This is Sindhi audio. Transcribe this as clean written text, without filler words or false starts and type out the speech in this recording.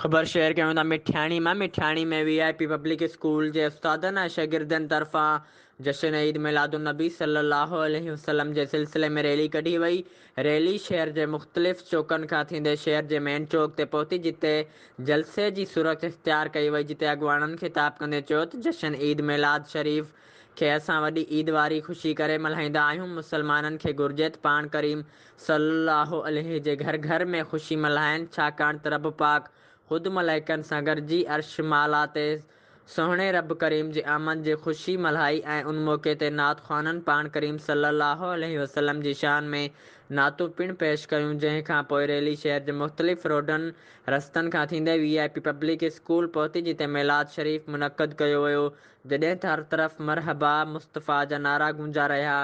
خبر شيئر ڪيون ٿا مٺياڻي مان Mithiani ۾ V I P public school جي استادن ۽ شاگردن طرفان جشن عيد ميلاد النبي صلي الله عليه وسلم جي سلسلي ۾ ريلي ڪڍي وئي. ريلي شهر جي مختلف چوڪن کان ٿيندي شهر جي مين چوڪ تي پهتي جتي جلسي جي صورت اختيار ڪئي وئي جتي اڳواڻن خطاب ڪندي چيو ته جشن عيد ميلاد شريف کي اسان وڏي عيد واري خوشي ڪري ملهائيندا آهيون، مسلمانن کي گهرجي ته پاڻ ڪريم صلي الله عليه جي گهر گهر ۾ خوشي ملهائين، ڇاڪاڻ ته رب پاڪ خود ملائڪن سان گڏجي عرش معليٰ تي سهڻي رب ڪريم جي آمد جي خوشي ملهائي ۽ ان موقعي تي نعت خوانن پاڻ ڪريم صلي الله عليه وسلم جي شان ۾ نعتون پڻ پيش ڪيون، جنهن کان پوء ريلي شهر جي مختلف روڊن رستن کان ٿيندي V I P public school پهتي جتي ميلاد شريف منعقد ڪيو ويو، جڏهن ته هر طرف مرحبا مصطفيٰ جا نعرا گونجا رهيا.